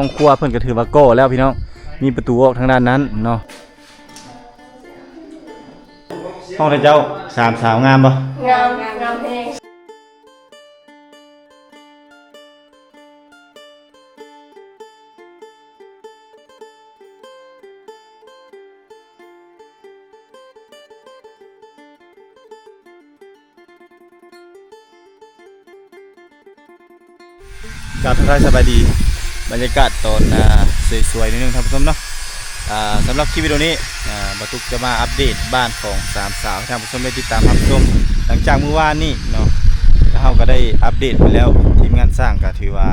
ຫ້ອງຄົວເພິ່ນກໍຖືວ່າກໍ່ແລ້ວພີ່ນ້ອງ ມີປະຕູອອກທາງດ້ານນັ້ນເນາະ. ຫ້ອງເຈົ້າສາມສາວງາມບໍ່? ງາມ ງາມແຮງ. ກາບທັກທາຍສະບາຍດີ ບັນຍາກາດຕອນ ອ່າ ສວຍໆ ໜ້ອຍໜຶ່ງທ່ານຜູ້ຊົມເນາະ. ອ່າ ສຳລັບຄລິບວິດີໂອນີ້ ອ່າ ບ່າວຕຸກຈະມາອັບເດດບ້ານຂອງສາມສາວໃຫ້ທ່ານຜູ້ຊົມໄດ້ຕິດຕາມຮັບຊົມ. ຫຼັງຈາກມື້ວານນີ້ເນາະ ແລ້ວເຮົາກໍໄດ້ອັບເດດໄປແລ້ວ ທີມງານຊ່າງກໍຖືວ່າ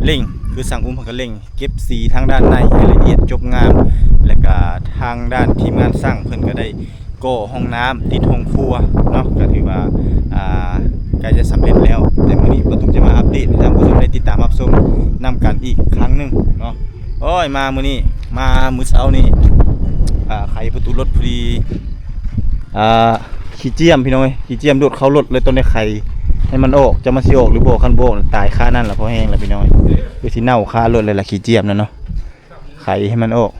ເລັ່ງ ຄືຊ່າງອຸ້ມເພິ່ນກໍເລັ່ງ ເກັບສີທາງດ້ານໃນໃຫ້ລະອຽດຈົບງາມ ແລ້ວກະທາງດ້ານທີມງານຊ່າງເພິ່ນກໍໄດ້ກໍ່ຫ້ອງນ້ຳຕິດຫ້ອງຄົວເນາະ ກະຖືວ່າ ອ່າ ໃກ້ຈະສຳເລັດແລ້ວ. ແຕ່ມື້ນີ້ບ່າວຕຸກຈະມາອັບເດດໃຫ້ທ່ານຜູ້ຊົມໄດ້ຕິດຕາມຮັບຊົມນຳກັນອີກຄັ້ງໜຶ່ງເນາະ. ໂອ້ຍ ມາມື້ນີ້ ມາມື້ເຊົ້ານີ້ ອ່າ ໄຂປະຕູລົດພໍດີ ອ່າ ຂີ້ຈ້ຽມພີ່ນ້ອງເອີຍ ຂີ້ຈ້ຽມໂດດເຂົ້າລົດເລີຍ ຕ້ອງໄດ້ໄຂໃຫ້ມັນອອກ ຈັກມັນຊິອອກຫຼືບໍ່ ຄັນບໍ່ອອກຕາຍຄານັ້ນລະ ພໍແຮງລະພີ່ນ້ອງເອີຍ ຄືຊິເນົ່າຄາລົດເລີຍລະ ຂີ້ຈ້ຽມນັ້ນເນາະ. ໄຂໃຫ້ມັນອອກ.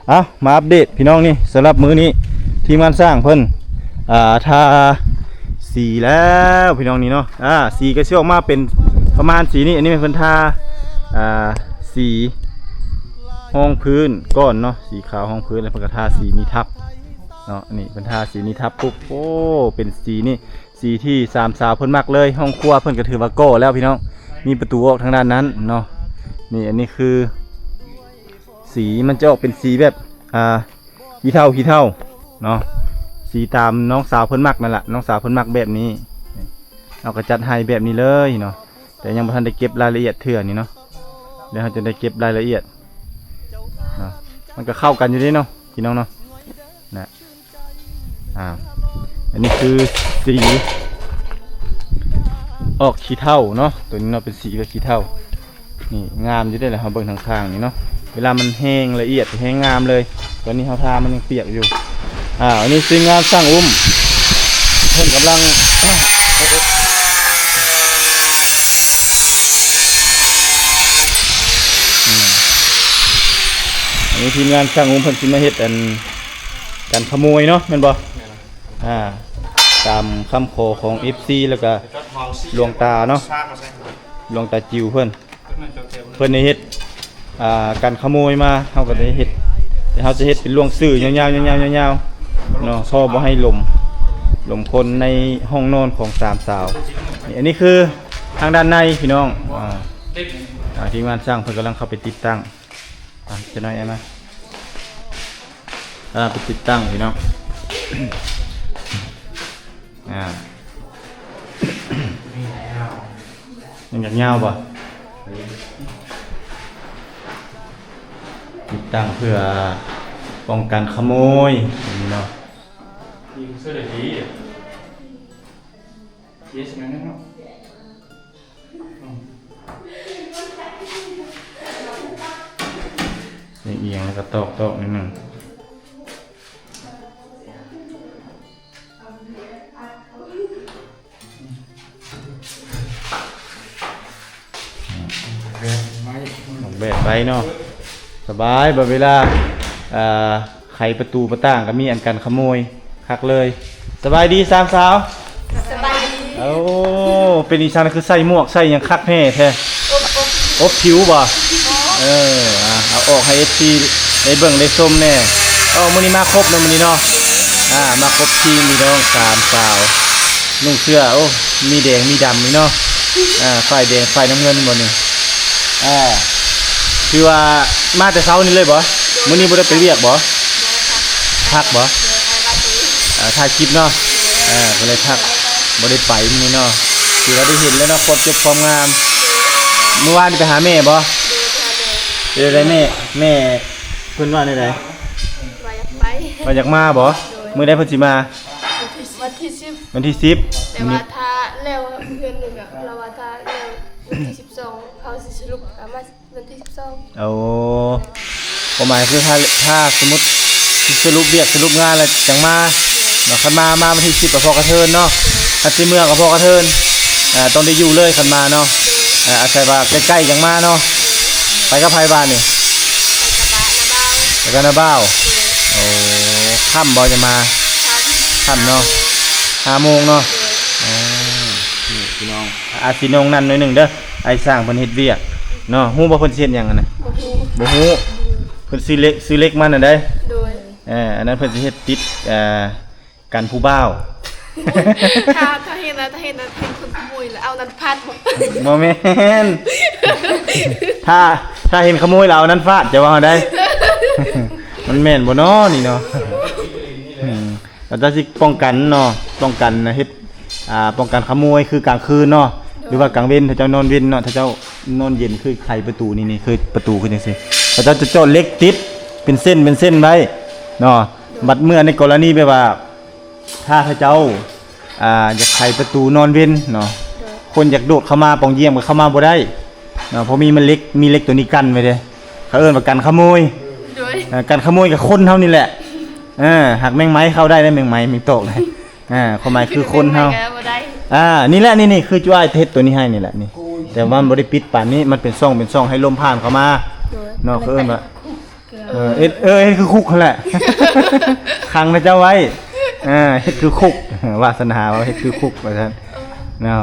ເອົ້າ ມາອັບເດດພີ່ນ້ອງນີ້ ສຳລັບມື້ນີ້ທີມງານຊ່າງເພິ່ນ ອ່າ ທາສີແລ້ວພີ່ນ້ອງນີ້ເນາະ. ອ່າ ສີກໍຊິອອກມາເປັນປະມານສີນີ້ ອັນນີ້ແມ່ນເພິ່ນທາ ອ່າ ສີຮອງພື້ນກ່ອນເນາະ ສີຂາວຮອງພື້ນ ແລ້ວເພິ່ນກໍທາສີນີ້ທັບເນາະ. ນີ້ເພິ່ນທາສີນີ້ທັບປຸບ ໂອ້ ເປັນສີນີ້ ສີທີ່ສາມສາວເພິ່ນມັກເລີຍ. ຫ້ອງຄົວເພິ່ນກໍຖືວ່າກໍ່ແລ້ວພີ່ນ້ອງ ມີປະຕູອອກທາງດ້ານນັ້ນເນາະ. ນີ້ ອັນນີ້ຄືສີ ມັນຈະອອກເປັນສີແບບ ອ່າ ຂີ້ເຖົ້າ ຂີ້ເຖົ້າເນາະ ສີຕາມນ້ອງສາວເພິ່ນມັກນັ້ນລະ ນ້ອງສາວເພິ່ນມັກແບບນີ້. ເຮົາກໍຈັດໃຫ້ແບບນີ້ເລີຍເນາະ ແຕ່ຍັງບໍ່ທັນໄດ້ເກັບລາຍລະອຽດເທື່ອນີ້ເນາະ ແລ້ວເຮົາຈະໄດ້ເກັບລາຍລະອຽດເນາະ. ມັນກໍເຂົ້າກັນຢູ່ເດ້ເນາະ ພີ່ນ້ອງເນາະ ນະ. ອ່າ ອັນນີ້ຄືສີອອກຂີ້ເຖົ້າເນາະ ຕົວນີ້ເນາະ ເປັນສີແບບຂີ້ເຖົ້າ. ນີ້ງາມຢູ່ເດ້ລະ ເຮົາເບິ່ງທາງຂ້າງນີ້ເນາະ ເວລາມັນແຫ້ງລະອຽດແຫ້ງງາມເລີຍ. ຕອນນີ້ເຮົາທາມັນຍັງປຽກຢູ່. ອ່າ ອັນນີ້ທີມງານຊ່າງອຸ້ມ ເພິ່ນກຳລັງ ອັນນີ້ທີມງານຊ່າງອຸ້ມເພິ່ນຊິມາເຮັດອັນ ກັນຂະໂມຍເນາະ ແມ່ນບໍ່? ອ່າ ຕາມຄຳຂໍຂອງເອັຟຊີ ແລ້ວກະຫຼວງຕາເນາະ ຫຼວງຕາຈິວເພິ່ນ ເພິ່ນໄດ້ເຮັດ ອ່າ ກັນຂະໂມຍມາ ເຮົາກໍໄດ້ເຮັດ ແຕ່ເຮົາຈະເຮັດເປັນລວງຊື່ຍາວໆ ຍາວໆເນາະ ເພາະບໍ່ໃຫ້ລົມ ລົມຄົນໃນຫ້ອງນອນຂອງສາມສາວ. ນີ້ ອັນນີ້ຄືທາງດ້ານໃນພີ່ນ້ອງ ອ່າ ອ່າ ທີມງານຊ່າງເພິ່ນກຳລັງເຂົ້າໄປຕິດຕັ້ງ ອ່ະ ຈະໜ້ອຍ ເອົາມາ ກຳລັງໄປຕິດຕັ້ງພີ່ນ້ອງ ອ່າ ຍັງຢາກຍາວບໍ່? ຕິດຕັ້ງເພື່ອປ້ອງກັນຂະໂມຍ ນີ້ເນາະ ອຽງໆ ແລ້ວກໍຕອກໆ ໜ້ອຍໜຶ່ງ ອອກແບບໄວ້ເນາະ ສະບາຍ ບັດເວລາ ອ່າ ໄຂປະຕູປະຕ່າງກໍມີອັນກັນຂະໂມຍ ຄັກເລີຍ. ສະບາຍດີສາມສາວ. ສະບາຍດີ. ໂອ້ ເປັນອີ່ສັງຄືໃສ່ໝວກໃສ່ຫຍັງຄັກແນ່ແທ້? ອົບ ອົບ ອົບຜິວບໍ່? ເອີ ອ່າ ເອົາອອກໃຫ້ເອັຟຊີໄດ້ເບິ່ງໄດ້ຊົມແນ່. ເອົາ ມື້ນີ້ມາຄົບເນາະ ມື້ນີ້ເນາະ. ອ່າ ມາຄົບທີມພີ່ນ້ອງສາມສາວ ນຸ່ງເສື້ອ ໂອ້ ມີແດງມີດຳນີ້ເນາະ. ອ່າ ຝ່າຍແດງ ຝ່າຍນ້ຳເງິນບໍ່ນີ້? ອ່າ ຄືວ່າມາແຕ່ເຊົ້ານີ້ເລີຍບໍ່? ມື້ນີ້ບໍ່ໄດ້ໄປວຽກບໍ່? ພັກບໍ່? ອ່າ ຖ່າຍຄລິບເນາະ. ອ່າ ກໍເລີຍພັກ ບໍ່ໄດ້ໄປມື້ນີ້ເນາະ. ຄືວ່າໄດ້ເຫັນແລ້ວເນາະ ຄວາມຈົບຄວາມງາມ. ມື້ວານນີ້ໄປຫາແມ່ບໍ່? ເປັນໃດແມ່? ແມ່ເພິ່ນວ່າແນວໃດ? ວ່າຢາກໄປ ວ່າຢາກມາບໍ່? ໂດຍ. ມື້ໃດເພິ່ນຊິມາ? ວັນທີສິບ ວັນທີສິບ ແຕ່ວ່າຖ້າແລ້ວເຮືອນໜຶ່ງອະ ລາວວ່າຖ້າແລ້ວວັນທີສິບສອງ ເຮົາຊິສະຫຼຸບກະມາວັນທີສິບສອງ. ໂອ້ ຄວາມໝາຍຄື ຖ້າ ຖ້າສົມມຸດຊິສະຫຼຸບວຽກສະຫຼຸບງານແລ້ວຈັ່ງມາເນາະ. ຄັນມາ ມາວັນທີສິບກໍພໍກະເທີນເນາະ. ຄັນຊິເມືອກໍພໍກະເທີນ ອ່າ ຕ້ອງໄດ້ຢູ່ເລີຍຄັນມາເນາະ. ອ່າ ອາໄສວ່າໃກ້ໆຈັ່ງມາເນາະ. ໄປກັບໃຜບາດນີ້? ແລ້ວກໍນາບ່າວ. ໂອ້ ຄ່ຳບໍ່ຈະມາ? ຄ່ຳເນາະ ຫ້າໂມງເນາະ. ໂອ້ ນີ້ພີ່ນ້ອງ ອາດຊິໜ່ວງນັ້ນໜ້ອຍໜຶ່ງເດີ ອ້າຍຊ່າງເພິ່ນເຮັດວຽກເນາະ. ຮູ້ບໍ່ເພິ່ນຊິເຮັດຫຍັງຫັ້ນນະ? ບໍ່ຮູ້ ບໍ່ຮູ້. ເພິ່ນຊື້ເຫຼັກ ຊື້ເຫຼັກມານັ້ນໃດ. ໂດຍ ເອີ ອັນນັ້ນເພິ່ນຊິເຮັດຕິດ ອ່າ ກັນຜູ້ບ່າວ. ຖ້າ ຖ້າເຫັນນະ ຖ້າເຫັນນະ ເຫັນຄົນຂະໂມຍລະເອົານັ້ນຟາດບໍ່? ບໍ່ແມ່ນ ຖ້າ ຖ້າເຫັນຂະໂມຍລະເອົານັ້ນຟາດ ຈະເວົ້າໃດ. ມັນແມ່ນບໍ່ນໍນີ້ເນາະ? ອືມ ລະເຈົ້າຊິປ້ອງກັນເນາະ ປ້ອງກັນເຮັດ ອ່າ ປ້ອງກັນຂະໂມຍ ຄືກາງຄືນເນາະ ຫຼືວ່າກາງເວັນ ຖ້າເຈົ້ານອນເວັນເນາະ ຖ້າເຈົ້ານອນເຢັນ ຄືໄຂປະຕູນີ້ ນີ້ຄືປະຕູຄືຈັ່ງຊີ້ ລະເຈົ້າຈະເຈາະເຫຼັກຕິດເປັນເສັ້ນ ເປັນເສັ້ນໄວ້ເນາະ. ບັດເມື່ອໃນກໍລະນີແບບວ່າ ຖ້າເຂົາເຈົ້າ ອ່າ ຢາກໄຂປະຕູນອນເວັນເນາະ ໂດຍ ຄົນຢາກໂດດເຂົ້າມາປ່ອງຢ້ຽມກໍເຂົ້າມາບໍ່ໄດ້ເນາະ ເພາະມີ ມັນເຫຼັກ ມີເຫຼັກໂຕນີ້ກັ້ນໄວ້ເດ້. ເຂົາເອີ້ນວ່າກັນຂະໂມຍ. ໂດຍ ເອີ ກັນຂະໂມຍກໍຄົນເຮົານີ້ແຫຼະ. ເອີ ຫາກແມງໄມ້ເຂົ້າໄດ້ເດ້ ແມງໄມ້ ແມງຕອກເດ້. ອ່າ ຄວາມໝາຍຄືຄົນເຮົາ ແມງໄມ້ກໍບໍ່ໄດ້. ອ່າ ນີ້ແຫຼະ ນີ້ ນີ້ ຄືຈຸອ້າຍເຮັດໂຕນີ້ໃຫ້ນີ້ແຫຼະນີ້ ໂດຍ ແຕ່ວ່າມັນບໍ່ໄດ້ປິດປານນີ້ ມັນເປັນຊ່ອງ ເປັນຊ່ອງໃຫ້ລົມຜ່ານເຂົ້າມາ ໂດຍ ເນາະ ເຂົາເອີ້ນວ່າ ເອີ ເຮັດ ເອີ ເຮັດຄືຄຸກຫັ້ນແຫຼະ ຂັງເຂົາເຈົ້າໄວ້. ເອີ ເຮັດຄືຄຸກ ວາສະໜາວ່າເຮັດຄືຄຸກວ່າຊັ້ນເນາະ.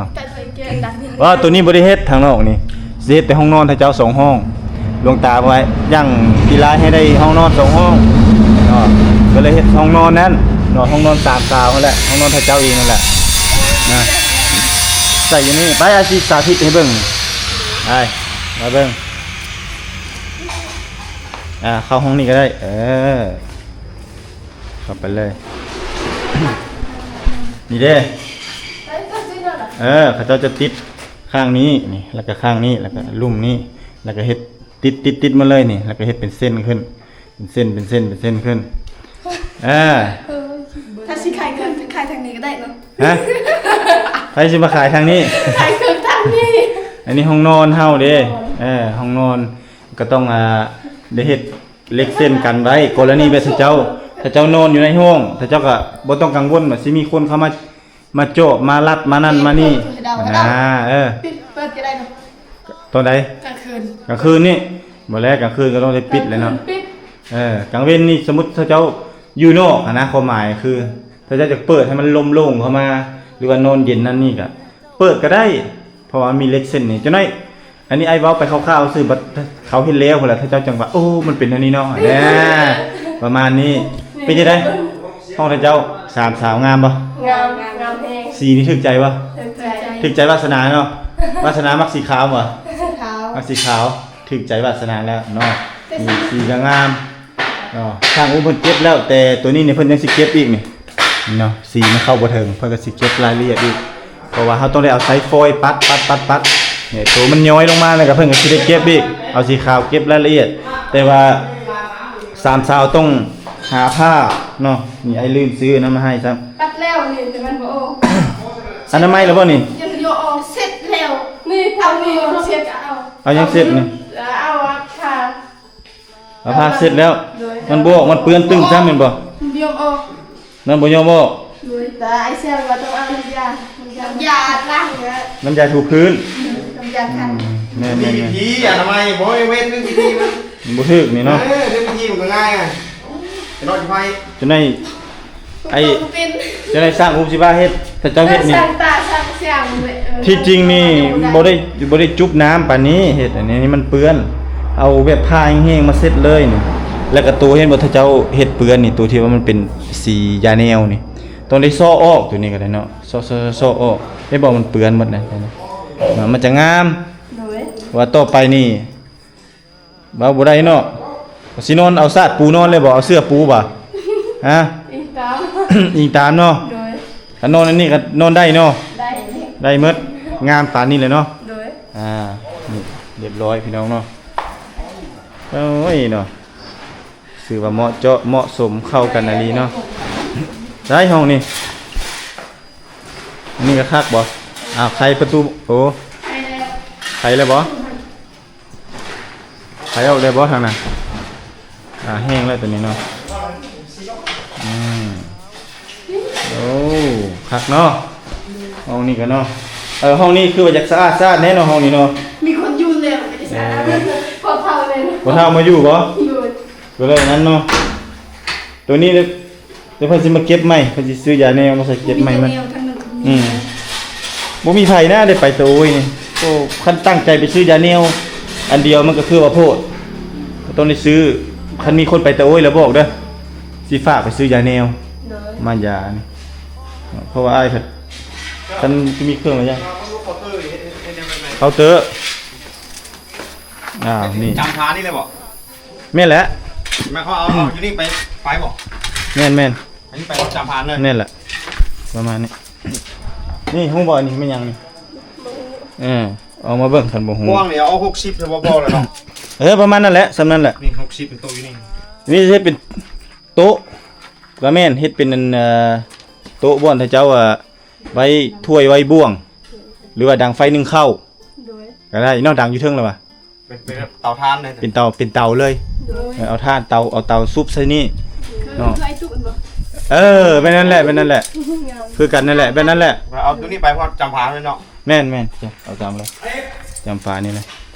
ເອີ ບໍ່ ໂຕນີ້ບໍ່ໄດ້ເຮັດທາງນອກນີ້ ຊິເຮັດແຕ່ຫ້ອງນອນເຂົາເຈົ້າສອງຫ້ອງ. ຫຼວງຕາວ່າຢ່າງທີ່ຫຼາຍໃຫ້ໄດ້ຫ້ອງນອນສອງຫ້ອງເນາະ ກໍເລີຍເຮັດຫ້ອງນອນນັ້ນເນາະ ຫ້ອງນອນຕາມສາວຫັ້ນແຫຼະ ຫ້ອງນອນເຂົາເຈົ້າເອງຫັ້ນແຫຼະນະ. ໃສ່ຢູ່ນີ້ ໄປ ອາຊິສາທິດໃຫ້ເບິ່ງ ໄປ ມາເບິ່ງ. ອ່າ ເຂົ້າຫ້ອງນີ້ກໍໄດ້ ເອີ ເຂົ້າໄປເລີຍ ນີ້ເດ້. ເອີ ເຂົາເຈົ້າຈະຕິດຂ້າງນີ້ນີ້ ແລ້ວກໍຂ້າງນີ້ ແລ້ວກໍລຸ່ມນີ້ ແລ້ວກໍເຮັດຕິດໆໆມາເລີຍນີ້ ແລ້ວກໍເຮັດເປັນເສັ້ນຂຶ້ນ ເປັນເສັ້ນ ເປັນເສັ້ນ ເປັນເສັ້ນຂຶ້ນ. ເອີ ຖ້າຊິຂາຍເຄື່ອງ ຂາຍທາງນີ້ກໍໄດ້ເນາະ. ຮະ? ໃຜຊິມາຂາຍທາງນີ້? ຂາຍເຄື່ອງທາງນີ້. ອັນນີ້ຫ້ອງນອນເຮົາເດ້. ເອີ ຫ້ອງນອນກໍຕ້ອງ ອ່າ ໄດ້ເຮັດເຫຼັກເສັ້ນກັນໄວ້ ກໍລະນີແບບເຂົາເຈົ້າ ເຂົາເຈົ້ານອນຢູ່ໃນຫ້ອງ ເຂົາເຈົ້າກໍບໍ່ຕ້ອງກັງວົນວ່າຊິມີຄົນເຂົ້າມາ ມາເຈາະ ມາລັດ ມານັ້ນມານີ້. ເປີດໃຫ້ເຮົາ ອ່າ ເອີ ປິດ ເປີດກໍໄດ້ເນາະ. ຕອນໃດ? ກາງຄືນ. ກາງຄືນນີ້ ບໍ່ແລະ ກາງຄືນກໍຕ້ອງໄດ້ປິດແຫຼະເນາະ. ກາງຄືນປິດ. ເອີ ກາງເວັນນີ້ ສົມມຸດເຂົາເຈົ້າຢູ່ນອກຫັ້ນນະ ຄວາມໝາຍຄື ຖ້າເຈົ້າຢາກເປີດໃຫ້ມັນລົມໂລ່ງເຂົ້າມາ ຫຼືວ່ານອນເຢັນນັ້ນນີ້ ກະເປີດກໍໄດ້ ເພາະວ່າມີເຫຼັກເສັ້ນນີ້. ຈັກໜ້ອຍ ອັນນີ້ອ້າຍເວົ້າໄປຄ່າວໆຊື່ ບັດເຂົາເຮັດແລ້ວພຸ້ນລະ ເຂົາເຈົ້າຈັ່ງວ່າ ໂອ້ ມັນເປັນແນວນີ້ເນາະ ແນ່ ປະມານນີ້. ເປັນຈັ່ງໃດ ຫ້ອງເຂົາເຈົ້າ ສາມສາວງາມບໍ່? ງາມ ງາມແຮງ. ສີນີ້ຖືກໃຈບໍ່? ຖືກໃຈ ຖືກໃຈວາສະໜາເນາະ. ວາສະໜາມັກສີຂາວບໍ່? ສີຂາວ ມັກສີຂາວ. ຖືກໃຈວາສະໜາແລ້ວເນາະ. ນີ້ສີກໍງາມເນາະ. ຊ່າງອຸເພິ່ນເກັບແລ້ວ ແຕ່ໂຕນີ້ນີ້ເພິ່ນຍັງຊິເກັບອີກນີ້ເນາະ. ສີມັນເຂົ້າບໍ່ເຖິງ ເພິ່ນກໍຊິເກັບລາຍລະອຽດອີກ ເພາະວ່າເຮົາຕ້ອງໄດ້ເອົາໄຊຟອຍປັດ ປັດ ປັດ ປັດ. ນີ້ໂຕມັນຍ້ອຍລົງມາແລ້ວກໍເພິ່ນກໍຊິໄດ້ເກັບອີກ ເອົາສີຂາວເກັບລາຍລະອຽດ. ແຕ່ວ່າສາມສາວຕ້ອງຫາຜ້າເນາະ. ນີ້ອ້າຍລືມຊື້ອັນນັ້ນມາໃຫ້ຊ້ຳ. ປັດແລ້ວນີ້ ແຕ່ມັນບໍ່ອອກ. ອະນາໄມແລ້ວບໍ່ນີ້? ຍັງບໍ່ອອກ. ເຊັດແລ້ວນີ້. ເອົານີ້ເຊັດ ເອົາ ເອົາຫຍັງເຊັດນີ້? ເອົາຜ້າ ເອົາຜ້າເຊັດແລ້ວ. ໂດຍ ມັນບໍ່ອອກ ມັນເປື້ອນຕື່ມຊ້ຳແມ່ນບໍ່? ມັນບໍ່ຍອມອອກ. ມັນບໍ່ຍອມອອກ. ໂດຍ ແຕ່ອ້າຍແຊວວ່າຕ້ອງເອົານ້ຳຢາ ນ້ຳຢາລ້າງເໜືອ ນ້ຳຢາຖູພື້ນ ນ້ຳຢາຂັດ. ອືມ ແມ່ນໆໆ ມີວິທີອະນາໄມບໍ່? ເວດມີວິທີມັນ ມັນບໍ່ຖືກນີ້ເນາະ. ເອີ ມີວິທີມັນກໍງ່າຍ ອ່ະ ຈະນອນຢູ່ໄພ ຈະໄດ້ ໄອ້ ເປັນ ຈະໄດ້ສ້າງຮູບຊິວ່າເຮັດ ແຕ່ເຈົ້າເຮັດນີ້ ສ້າງຕາສ້າງສຽງເລີຍ. ເອີ ທີ່ຈິງນີ້ ບໍ່ໄດ້ ບໍ່ໄດ້ຈຸບນ້ຳປານນີ້ ເຮັດອັນນີ້ ນີ້ມັນເປື້ອນ. ເອົາແບບຜ້າແຫ້ງໆມາເຊັດເລີຍນີ້. ແລ້ວກໍໂຕເຫັນບໍ່ ຖ້າເຈົ້າເຮັດເປື້ອນນີ້ ໂຕທີ່ວ່າມັນເປັນສີຢາແນວນີ້ ຕ້ອງໄດ້ຊໍ້ອອກ. ໂຕນີ້ກໍໄດ້ເນາະ ຊໍ້ ຊໍ້ ຊໍ້ອອກ. ເຫັນບໍ່ ມັນເປື້ອນໝົດນະ ມັນຈະງາມ. ໂດຍ ວ່າຕໍ່ໄປນີ້ ເວົ້າບໍ່ໄດ້ເນາະ. ຊິນອນເອົາສາດປູນອນເລີຍບໍ່? ເອົາເສື້ອປູບໍ່? ຮະ? ອີງຕາມ ອີງຕາມເນາະ. ໂດຍ ຄັນນອນອັນນີ້ກໍນອນໄດ້ເນາະ. ໄດ້ ໄດ້ໝົດ ງາມປານນີ້ແຫຼະເນາະ. ໂດຍ ອ່າ ນີ້ ຮຽບຮ້ອຍພີ່ນ້ອງເນາະ. ໂອ້ຍເນາະ ຖືວ່າເໝາະເຈາະເໝາະສົມເຂົ້າກັນອີ່ຫຼີເນາະ. ໄດ້ຫ້ອງນີ້ ອັນນີ້ກໍຄັກບໍ່? ອ້າວ ໄຂປະຕູ ໂອ້ ໄຂແລ້ວບໍ່? ໄຂອອກໄດ້ບໍ່ທາງນັ້ນ? ອ່າ ແຫ້ງແລ້ວຕົວນີ້ເນາະ. ອືມ ໂອ້ ຄັກເນາະ ຫ້ອງນີ້ກໍເນາະ. ເອີ ຫ້ອງນີ້ຄືວ່າຢາກສະອາດສະອາດແນ່ເນາະ ຫ້ອງນີ້ເນາະ. ມີຄົນຢູ່ແລ້ວ ອືມ ພໍ່ເຖົ້າແມ່ນ ພໍ່ເຖົ້າມາຢູ່ບໍ່? ຢູ່. ກໍເລີຍນັ້ນເນາະ ໂຕນີ້ເດ້ ດຽວເພິ່ນຊິມາເກັບໃໝ່ ເພິ່ນຊິຊື້ຢາແນວມາໃສ່ເກັບໃໝ່ມັນ ບໍ່ມີແນວທາງນັ້ນກໍມີ ອືມ ບໍ່ມີໃຜນະໄດ້ໄປຕະໂອ້ຍນີ້ ໂອ້ ຄັນຕັ້ງໃຈໄປຊື້ຢາແນວອັນດຽວມັນກໍຄືວ່າໂພດ ກໍຕ້ອງໄດ້ຊື້ ຄັນມີຄົນໄປຕະໂອ້ຍແລ້ວບອກເດີ້ ຊິຝາກໄປຊື້ຢາແນວ ໂດຍ ມາຢານີ້ ເພາະວ່າອ້າຍເພິ່ນ ຄັນຊິມີເຄື່ອງລະຢ່າງ ເຄົາເຕີ ອ້າວ ນີ້ ຈຳທານີ້ເລີຍບໍ່? ແມ່ນແຫຼະ ແມ່ນເຂົາເອົາ ເອົາຢູ່ນີ້ໄປ ໄປບໍ່? ແມ່ນໆ ອັນນີ້ໄປຮອດຈຳພານເລີຍ ແມ່ນແຫຼະ ປະມານນີ້ ນີ້ຮູ້ບໍ່ ອັນນີ້ແມ່ນຫຍັງນີ້? ເອີ ເອົາມາເບິ່ງ ຄັນບໍ່ຮູ້ ກວ້າງນີ້ເອົາຫົກສິບ ຖືວ່າພໍແລ້ວເນາະ ເອີ ປະມານນັ້ນແຫຼະ ສ່ຳນັ້ນແຫຼະ ນີ້ຫົກສິບ ເປັນໂຕະຢູ່ນີ້ ນີ້ເຮັດເປັນໂຕະ ກໍແມ່ນເຮັດເປັນອັນ ເອີ ໂຕະບ່ອນທີ່ເຈົ້າ ອ່າ ໄວ້ຖ້ວຍໄວ້ບ່ວງ ຫຼືວ່າດັງໄຟໜຶ້ງເຂົ້າ ໂດຍ ກໍໄດ້ເນາະ ດັງຢູ່ເທິງແລ້ວວ່າ ເປັນ ເປັນເຕົາຖ່ານເລີຍ ເປັນເຕົາ ເປັນເຕົາເລີຍ ໂດຍ ເອີ ເອົາຖ່ານເຕົາ ເອົາເຕົາສຸບໃສ່ນີ້ເນາະ ເອີ ແບບນັ້ນແຫຼະ ແບບນັ້ນແຫຼະ ຄືກັນນັ້ນແຫຼະ ແບບນັ້ນແຫຼະ ເອົາໂຕນີ້ໄປຮອດຈຳພານເລີຍເນາະ ແມ່ນໆ ເອົາຕາມເລີຍ ຈຳພານນີ້ແຫຼະ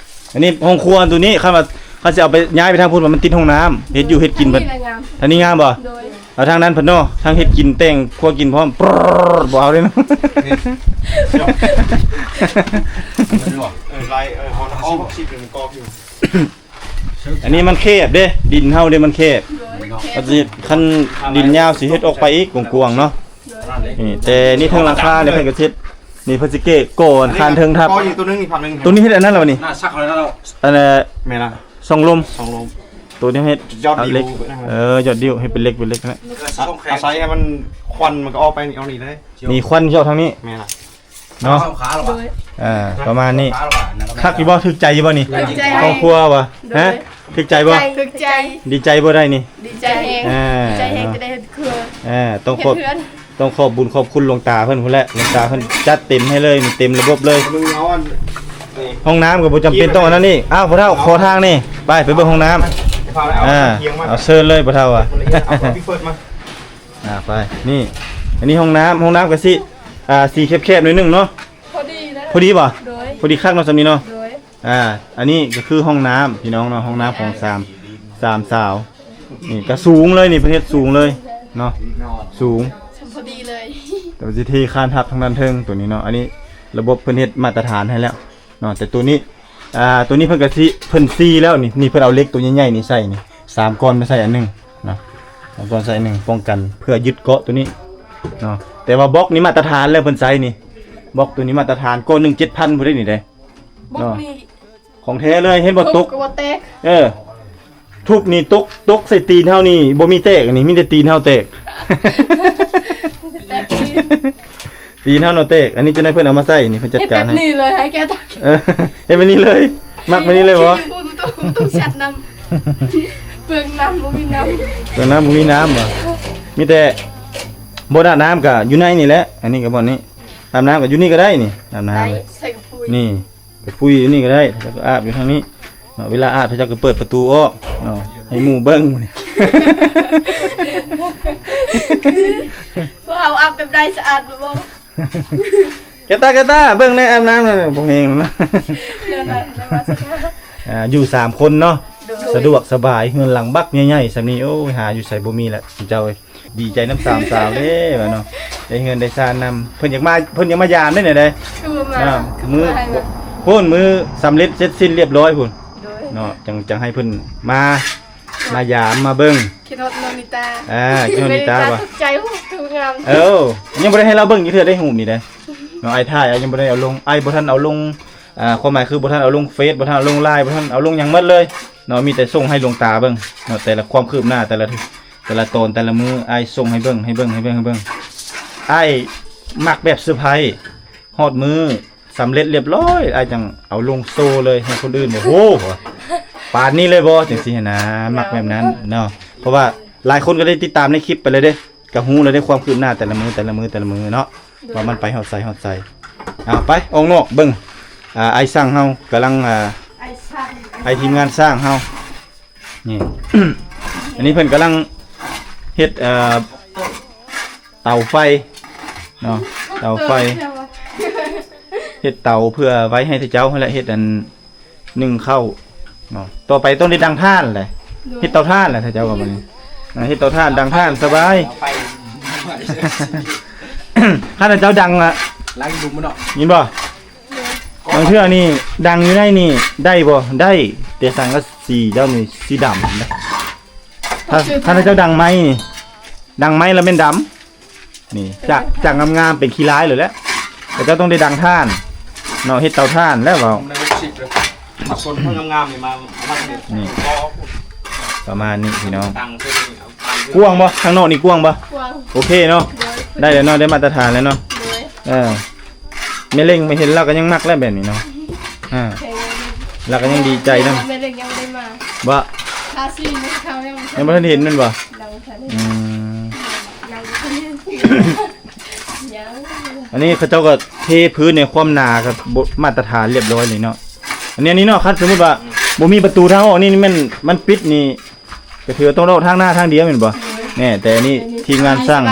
ອັນນີ້ຫ້ອງຄົວໂຕນີ້ ຄັນວ່າ ຄັນຊິເອົາໄປ ຍ້າຍໄປທາງພຸ້ນ ວ່າມັນຕິດຫ້ອງນ້ຳ ເຮັດຢູ່ເຮັດກິນເພິ່ນ ອັນນີ້ງາມບໍ່? ໂດຍ ເອົາທາງນັ້ນເພິ່ນເນາະ ທາງເຮັດກິນແຕ່ງຄົວກິນພ້ອມ ບໍ່ເອົາເດ້ເນາະ ເອີ ໄລ່ ເອີ ເຮົາເອົາຊິເປັນກອບຢູ່ ອັນນີ້ມັນແຄບເດ້ ດິນເຮົາເດ້ມັນແຄບ ໂດຍ ຄັນຊິເຮັດ ຄັນດິນຍາວຊິເຮັດອອກໄປອີກກວ້າງໆເນາະ ໂດຍ ນີ້ ແຕ່ນີ້ເທິງຫຼັງຄານີ້ເພິ່ນກໍເຮັດ ນີ້ເພິ່ນຊິເກະກ່ອນຄານເທິງທັບ ກໍຢູ່ໂຕໜຶ່ງ ອີກຝັ່ງໜຶ່ງ ໂຕນີ້ເຮັດອັນນັ້ນແລ້ວນີ້ ໜ້າຊັກແລ້ວ ອັນ ແມ່ນລະ ຊ່ອງລົມ ຊ່ອງລົມ ໂຕນີ້ເຮັດ ຍອດດິ້ວ ເອີ ຍອດດິ້ວ ເຮັດເປັນເຫຼັກ ເປັນເຫຼັກຫັ້ນແຫຼະ ອາໄສໃຫ້ມັນ ຄວັນມັນກໍອອກໄປ ເອົານີ້ເລີຍ ນີ້ຄວັນຊິອອກທາງນີ້ ແມ່ນລະ ເນາະ ໂດຍ ເອີ ປະມານນີ້ ຄັກຢູ່ບໍ່? ຖືກໃຈຢູ່ບໍ່ນີ້? ຖືກໃຈ ຄອບຄົວບໍ່? ຮະ? ຖືກໃຈບໍ່? ຖືກໃຈ ດີໃຈບໍ່ໄດ້ນີ້? ດີໃຈແຮງ ອ່າ ດີໃຈແຮງ ເນາະ ຈະໄດ້ເຮັດເຮືອນ ອ່າ ຕ້ອງຂອບ ເຮັດເຮືອນ ຕ້ອງຂອບບຸນຂອບຄຸນຫຼວງຕາເພິ່ນພຸ້ນແຫຼະ ຫຼວງຕາເພິ່ນຈັດເຕັມໃຫ້ເລີຍ ເຕັມລະບົບເລີຍ ຫ້ອງນ້ຳກໍບໍ່ຈຳເປັນຕ້ອງອັນນັ້ນອີກ ອ້າວ ພໍ່ເຖົ້າ ຂໍທາງນີ້ ໄປ ໄປເບິ່ງຫ້ອງນ້ຳ ອ່າ ເອົາເຊີນເລີຍ ພໍ່ເຖົ້າ ອ່າ ອ່າ ໄປ ນີ້ ອັນນີ້ຫ້ອງນ້ຳ ຫ້ອງນ້ຳກໍຊິ ອ່າ ຊິແຄບໆໜ້ອຍໜຶ່ງເນາະ ພໍດີເດ້ ພໍດີບໍ່? ໂດຍ ພໍດີຄັກເນາະ ສ່ຳນີ້ເນາະ ໂດຍ ອ່າ ອັນນີ້ກໍຄືຫ້ອງນ້ຳພີ່ນ້ອງເນາະ ຫ້ອງນ້ຳຂອງສາມ ສາມສາວ ນີ້ກໍສູງເລີຍ ນີ້ເພິ່ນເຮັດສູງເລີຍເນາະ ສູງ ພໍດີເລີຍ ແຕ່ວ່າຊິເທຄານທັບທາງດ້ານເທິງໂຕນີ້ເນາະ ອັນນີ້ລະບົບເພິ່ນເຮັດມາດຕະຖານໃຫ້ແລ້ວເນາະ ແຕ່ໂຕນີ້ ອ່າ ໂຕນີ້ເພິ່ນກໍຊິ ເພິ່ນຊີແລ້ວນີ້ ນີ້ເພິ່ນເອົາເຫຼັກໂຕໃຫຍ່ໆນີ້ໃສ່ນີ້ ສາມກ້ອນມາໃສ່ອັນໜຶ່ງເນາະ ສາມກ້ອນໃສ່ອັນໜຶ່ງ ປ້ອງກັນເພື່ອຍຶດເກາະໂຕນີ້ເນາະ ແຕ່ວ່າບລັອກນີ້ມາດຕະຖານແລ້ວເພິ່ນໃສ່ນີ້ ບລັອກໂຕນີ້ມາດຕະຖານ ກ້ອນໜຶ່ງເຈັດພັນພຸ້ນເດ້ນີ້ເດ້ ບລັອກນີ້ ເນາະ ຂອງແທ້ເລີຍ ເຫັນບໍ່? ຕົກກໍບໍ່ແຕກ ເອີ ທຸບນີ້ຕົກ ຕົກໃສ່ຕີນເຮົານີ້ບໍ່ມີແຕກ ອັນນີ້ມີແຕ່ຕີນເຮົາແຕກ ແຕກຕີນ ຕີນເຮົາເນາະແຕກ ອັນນີ້ຈັ່ງໃດເພິ່ນເອົາມາໃສ່ນີ້ ເພິ່ນຈັດການໃຫ້ ເຮັດແບບນີ້ເລີຍ ໃຫ້ແກຕັກ ເອີ ເຮັດແບບນີ້ເລີຍ ມັກແບບນີ້ເລີຍບໍ່? ບໍ່ຕ້ອງ ບໍ່ຕ້ອງຊັດນ້ຳ ເປືອງນ້ຳ ບໍ່ມີນ້ຳ ເປືອງນ້ຳ ບໍ່ມີນ້ຳບໍ່? ມີແຕ່ ບ່ອນອາບນ້ຳກໍຢູ່ໃນນີ້ແຫຼະ ອັນນີ້ກໍບ່ອນນີ້ ອາບນ້ຳກໍຢູ່ນີ້ກໍໄດ້ນີ້ ອາບນ້ຳ ໄດ້ ໃສ່ກະປຸ້ຍ ນີ້ ໄປພຸ້ຍຢູ່ນີ້ກໍໄດ້ ເຈົ້າກໍອາບຢູ່ທາງນີ້ເນາະ ເວລາອາບເຈົ້າກໍເປີດປະຕູອອກເນາະ ໃຫ້ໝູ່ເບິ່ງ ພວກເຮົາອາບແບບໃດ ສະອາດບໍ່? ແກຕາ ແກຕາ ເບິ່ງແດ່ ອາບນ້ຳນັ້ນ ບໍ່ແຮງນະ ແນວນັ້ນ ແນວວ່າ ອ່າ ຢູ່ສາມຄົນເນາະ ໂດຍ ສະດວກສະບາຍ ເຮືອນຫຼັງບັກໃຫຍ່ໆ ສ່ຳນີ້ ໂອ້ຍ ຫາຢູ່ໃສບໍ່ມີແຫຼະ ເຈົ້າເອີຍ. ດີໃຈນຳສາມສາວເດ້ວ່າເນາະ ໄດ້ເຮືອນໄດ້ຊານນຳ ເພິ່ນຢາກມາ ເພິ່ນຢາກມາຢາມເດ້ນີ້ເດ້ ຄືມາ ອ່າ ຄື ມື້ ມາໃຫ້ ພຸ້ນ ມື້ສຳເລັດເສັດສິ້ນລຽບຮ້ອຍພຸ້ນ ໂດຍ ເນາະ ຈັ່ງ ຈັ່ງໃຫ້ເພິ່ນມາ ມາຢາມມາເບິ່ງ ຄິດຮອດນ້ອງນິຕາ ອ່າ ຄິດຮອດນິຕາວ່າ ໃຈຮູບຄືງາມ ເອີ ຍັງບໍ່ໄດ້ໃຫ້ລາວເບິ່ງຈັກເທື່ອໄດ້ຮູບນີ້ເດ້ ເນາະ ອ້າຍຖ່າຍ ອ້າຍຍັງບໍ່ໄດ້ເອົາລົງ ອ້າຍບໍ່ທັນເອົາລົງ ອ່າ ຄວາມໝາຍຄືບໍ່ທັນເອົາລົງເຟສ ບໍ່ທັນເອົາລົງລາຍ ບໍ່ທັນເອົາລົງຫຍັງໝົດເລີຍເນາະ ມີແຕ່ສົ່ງໃຫ້ຫຼວງຕາເບິ່ງເນາະ ແຕ່ລະຄວາມຄືບໜ້າ ແຕ່ລະ ແຕ່ລະຕອນແຕ່ລະມື້ ອ້າຍສົ່ງໃຫ້ເບິ່ງ ໃຫ້ເບິ່ງ ໃຫ້ເບິ່ງ ໃຫ້ເບິ່ງ ອ້າຍມັກແບບເຊີໄພ ຮອດມື້ສຳເລັດລຽບຮ້ອຍ ອ້າຍຈັ່ງເອົາລົງໂຊເລີຍ ໃຫ້ຄົນອື່ນ ໂອ້ໂຫ ປານນີ້ເລີຍບໍ່ ຈັ່ງຊີ້ຫັ້ນນະ ມັກແບບນັ້ນເນາະ ເພາະວ່າຫຼາຍຄົນກໍໄດ້ຕິດຕາມໃນຄລິບໄປແລ້ວເດ້ ກໍຮູ້ແລ້ວເດ້ ຄວາມຄືບໜ້າແຕ່ລະມື້ ແຕ່ລະມື້ ແຕ່ລະມື້ເນາະ ໂດຍ ວ່າມັນໄປຮອດໃສຮອດໃສ ເອົາໄປອອກນອກເບິ່ງ ອ່າ ອ້າຍຊ່າງເຮົາກຳລັງ ອ່າ ອ້າຍຊ່າງ ອ້າຍທີມງານຊ່າງເຮົາ ນີ້ ອັນນີ້ເພິ່ນກຳລັງເຮັດ ເອີ ເຕົາໄຟເນາະ ເຕົາໄຟ ເຮັດເຕົາເພື່ອໄວ້ໃຫ້ເຈົ້າຫັ້ນແຫຼະ ເຮັດອັນ ໜຶ້ງເຂົ້າເນາະ ຕໍ່ໄປຕ້ອງໄດ້ດັງຖ່ານແຫຼະ ເຮັດເຕົາຖ່ານແຫຼະ ຖ້າເຈົ້າວ່າບັດນີ້ ອ່າ ເຮັດເຕົາຖ່ານ ດັງຖ່ານສະບາຍ. ຄັນເຈົ້າດັງລະ ຫຼັງດຸມເນາະ ຍິນບໍ່? ບາງເທື່ອນີ້ດັງຢູ່ໃນນີ້ໄດ້ບໍ່? ໄດ້ ແຕ່ສັງກະສີເຈົ້ານີ້ສີດຳນະ. ຖ້າ ຖ້າເຈົ້າດັງໄມ້ນີ້ ດັງໄມ້ລະແມ່ນດຳ. ນີ້ ຈາກ ຈາກງາມໆເປັນຂີ້ລາຍເລີຍແຫຼະ. ແຕ່ເຈົ້າຕ້ອງໄດ້ດັງຖ່ານເນາະ ເຮັດເຕົາຖ່ານແລ້ວເວົ້າ. ໃນຫົກສິບເດີ ມາຊົນງາມໆນີ້ ມາ ມາເຮັດ ນີ້ ປະມານນີ້ພີ່ນ້ອງ. ກວ້າງບໍ່? ທາງນອກນີ້ກວ້າງບໍ່? ກວ້າງ. ໂອເຄເນາະ. ໂດຍ. ໄດ້ແລ້ວເນາະ ໄດ້ມາດຕະຖານແລ້ວເນາະ. ໂດຍ. ເອີ ແມ່ເລັງມາເຫັນລາວກໍຍັງມັກແລ້ວແບບນີ້ເນາະ. ອ່າ ລາວກໍຍັງດີໃຈນຳ. ແມ່ເລັງຍັງບໍ່ໄດ້ມາ. ບໍ່? ທາສີເຂົາຍັງ ຍັງບໍ່ທັນເຫັນແມ່ນບໍ່? ຍັງບໍ່ທັນເຫັນ. ອືມ ຍັງບໍ່ທັນເຫັນ. ຍັງ ອັນນີ້ເຂົາເຈົ້າກໍເທພື້ນໃນຄວາມໜາກັບມາດຕະຖານລຽບຮ້ອຍເລີຍເນາະ. ອັນນີ້ ອັນນີ້ເນາະ ຄັນສົມມຸດວ່າບໍ່ມີປະຕູທາງອອກນີ້ ແມ່ນມັນປິດນີ້ ກໍຖືວ່າຕ້ອງອອກທາງໜ້າທາງດຽວແມ່ນບໍ່? ແນ່ ແຕ່ອັນນີ້ທີມງານຊ່າງ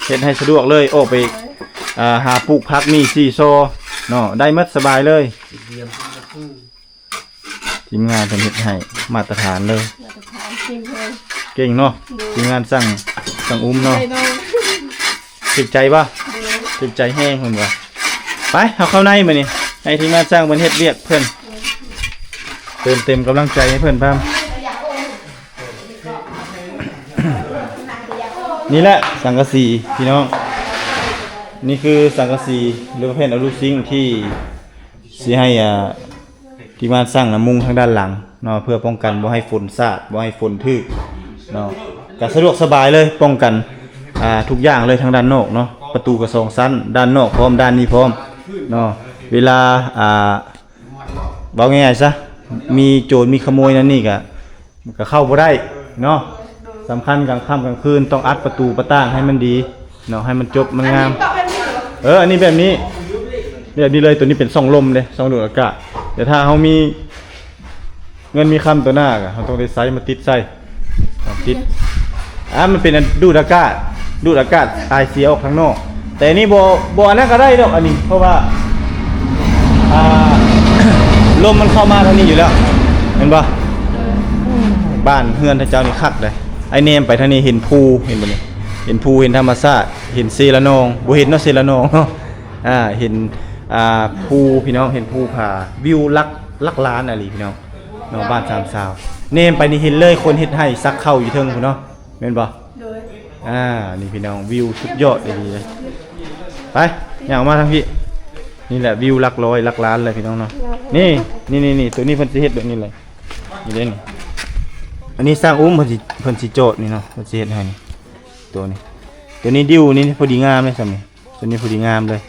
ເຮັດໃຫ້ສະດວກເລີຍ ອອກໄປ ອ່າ ຫາປູກຜັກໝີ່ຊີ້ຊໍເນາະ ໄດ້ໝົດສະບາຍເລີຍ. ທີມງານເພິ່ນເຮັດໃຫ້ມາດຕະຖານເລີຍ. ມາດຕະຖານ ເກັ່ງເລີຍ. ເກັ່ງເນາະ. ໂດຍ. ທີມງານຊ່າງ ຊ່າງອຸ້ມເນາະ. ຖືກໃຈບໍ່? ໂດຍ. ຖືກໃຈແຮງເພິ່ນວ່າ. ໄປ ເຮົາເຂົ້າໃນບາດນີ້ ໃຫ້ທີມງານຊ່າງເພິ່ນເຮັດວຽກເພິ່ນ. ໂດຍ. ເຕີມເຕັມກຳລັງໃຈໃຫ້ເພິ່ນພາມ. ນີ້ແຫຼະສັງກະສີພີ່ນ້ອງ ນີ້ຄືສັງກະສີ ຫຼືວ່າແຜ່ນອະລູຊິງທີ່ຊິໃຫ້ ອ່າ ທີມງານຊ່າງນຳມຸງທາງດ້ານຫຼັງເນາະ ເພື່ອປ້ອງກັນບໍ່ໃຫ້ຝົນສາດ ບໍ່ໃຫ້ຝົນຖືກເນາະ. ກະສະດວກສະບາຍເລີຍ ປ້ອງກັນ ອ່າ ທຸກຢ່າງເລີຍ ທາງດ້ານນອກເນາະ ປະຕູກະສອງຊັ້ນ ດ້ານນອກພ້ອມ ດ້ານນີ້ພ້ອມເນາະ. ເວລາ ອ່າ ເວົ້າງ່າຍໆຊະ ມີໂຈນມີຂະໂມຍນັ້ນນີ້ກະ ມັນກໍເຂົ້າບໍ່ໄດ້ເນາະ. ສຳຄັນກາງຄ່ຳກາງຄືນຕ້ອງອັດປະຕູປະຕ່າງໃຫ້ມັນດີເນາະ ໃຫ້ມັນຈົບມັນງາມ. ເອີ ອັນນີ້ແບບນີ້ ແບບນີ້ເລີຍ. ໂຕນີ້ເປັນຊ່ອງລົມເດ້ ຊ່ອງດູດອາກາດ. ແຕ່ຖ້າເຮົາມີເງິນມີຄຳຕໍ່ໜ້າ ກໍເຮົາຕ້ອງໄດ້ໃຊ້ມາຕິດໃສ່ ຕິດ ອ່າ ມັນເປັນອັນດູດອາກາດ ດູດອາກາດອາຍເສຍອອກທາງນອກ. ແຕ່ອັນນີ້ບໍ່ ບໍ່ອັນນັ້ນກໍໄດ້ດອກ ອັນນີ້ ເພາະວ່າ ອ່າ ລົມມັນເຂົ້າມາທາງນີ້ຢູ່ແລ້ວ ເຫັນບໍ່? ບ້ານເຮືອນເຂົາເຈົ້ານີ້ຄັກເດ້. ໄອ້ແນມໄປທາງນີ້ເຫັນພູ ເຫັນບໍ່ນີ້? ເຫັນພູ ເຫັນທຳມະຊາດ ເຫັນເຊລະນອງ ບໍ່ເຫັນເນາະ ເຊລະນອງເນາະ. ອ່າ ເຫັນ ອ່າ ພູ ພີ່ນ້ອງ ເຫັນພູຜາ ວິວຫຼັກ ຫຼັກລ້ານອີ່ຫຼີພີ່ນ້ອງເນາະ. ບ້ານສາມຊາວ ແນມໄປນີ້ເຫັນເລີຍ ຄົນເຮັດໄຮ່ສັກເຂົ້າຢູ່ເທິງພຸ້ນເນາະ. ແມ່ນບໍ່? ໂດຍ. ອ່າ ນີ້ພີ່ນ້ອງ ວິວສຸດຍອດອີ່ຫຼີເລີຍ. ໄປ ຍ່າງອອກມາທາງພີ້. ນີ້ແຫຼະວິວຫຼັກຮ້ອຍຫຼັກລ້ານເລີຍພີ່ນ້ອງເນາະ. ນີ້ ນີ້ ນີ້ ນີ້ ໂຕນີ້ເພິ່ນຊິເຮັດແບບນີ້ເລີຍ. ນີ້ເດ້ນີ້ ອັນນີ້ຊ່າງອຸ້ມເພິ່ນຊິ ເພິ່ນຊິຈອດນີ້ເນາະ ເພິ່ນຊິເຮັດໃຫ້ນີ້. ໂຕນີ້ ໂຕນີ້ດິ້ວນີ້ພໍດີງາມເລີຍ ຊ່ຳນີ້ ໂຕນີ້ພໍດີງາມເລີຍ.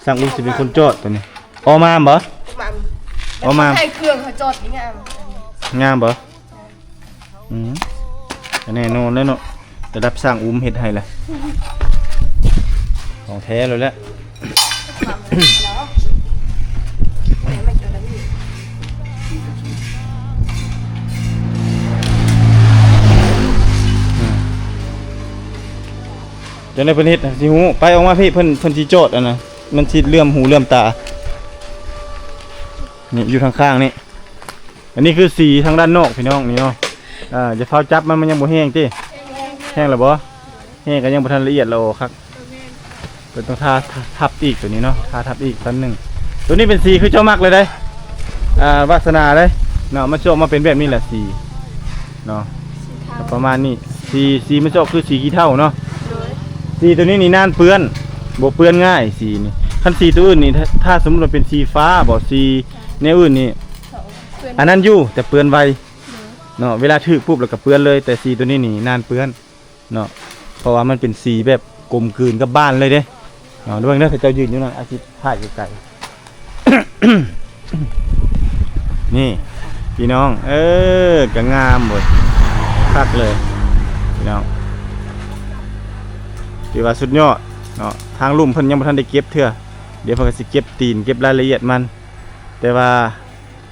ຊ່າງອຸ້ມຊິເປັນຄົນຈອດໂຕນີ້. ອໍມາມບໍ່? ມາມ. ອໍມາມ. ໃຊ້ເຄື່ອງເຂົາຈອດນີ້ງາມ. ງາມບໍ່? ອືມ ແນ່ນອນແລ້ວເນາະ ລະດັບຊ່າງອຸ້ມເຮັດໃຫ້ລະ ຂອງແທ້ແລ້ວແຫຼະ. ອືມ ຈັ່ງໃດເພິ່ນເຮັດຊິຮູ້. ໄປອອກມາພີ້ ເພິ່ນ ເພິ່ນຊິຈອດອັນນະ ມັນຊິເຫຼື້ອມຫູເຫຼື້ອມຕາ. ນີ້ຢູ່ທາງຂ້າງນີ້. ອັນນີ້ຄືສີທາງດ້ານນອກພີ່ນ້ອງນີ້ເນາະ. ອ່າ ຢ່າຟ້າວຈັບມັນ ມັນຍັງບໍ່ແຫ້ງຕິ. ແຫ້ງແລ້ວບໍ່? ແຫ້ງກໍຍັງບໍ່ທັນລະອຽດລະອໍຄັກ. ເພິ່ນຕ້ອງທາ ທາ ທັບອີກໂຕນີ້ເນາະ ທາທັບອີກຊັ້ນໜຶ່ງ. ໂຕນີ້ເປັນສີຄືເຈົ້າມັກເລີຍເດ້ ອ່າ ວາສະໜາເດ້ເນາະ. ມັນຊິອອກມາເປັນແບບນີ້ແຫຼະສີເນາະ ປະມານນີ້. ສີ ສີມັນຊິອອກຄືສີຂີ້ເຖົ້າເນາະ. ໂດຍ. ສີໂຕນີ້ນີ້ນານເປື້ອນ ບໍ່ເປື້ອນງ່າຍສີນີ້. ຄັນສີໂຕອື່ນນີ້ ຖ້າ ຖ້າສົມມຸດວ່າເປັນສີຟ້າບໍ ສີແນວອື່ນນີ້ ອັນນັ້ນຢູ່ ແຕ່ເປື້ອນໄວເນາະ. ເວລາຖືກປຸບແລ້ວກໍເປື້ອນເລີຍ ແຕ່ສີໂຕນີ້ນີ້ນານເປື້ອນເນາະ ເພາະວ່າມັນເປັນສີແບບກົມກືນກັບບ້ານເລີຍເດ້ເນາະ. ເບິ່ງເດີ ເຂົາເຈົ້າຢືນຢູ່ນັ້ນ ອາຊິຖ່າຍໄກໆ. ນີ້ພີ່ນ້ອງ ເອີ ກໍງາມເວີ້ຍ ຄັກເລີຍພີ່ນ້ອງ ຖືວ່າສຸດຍອດເນາະ. ທາງລຸ່ມເພິ່ນຍັງບໍ່ທັນໄດ້ເກັບເທື່ອ ດຽວເພິ່ນກໍຊິເກັບຕີນ ເກັບລາຍລະອຽດມັນ ແຕ່ວ່າ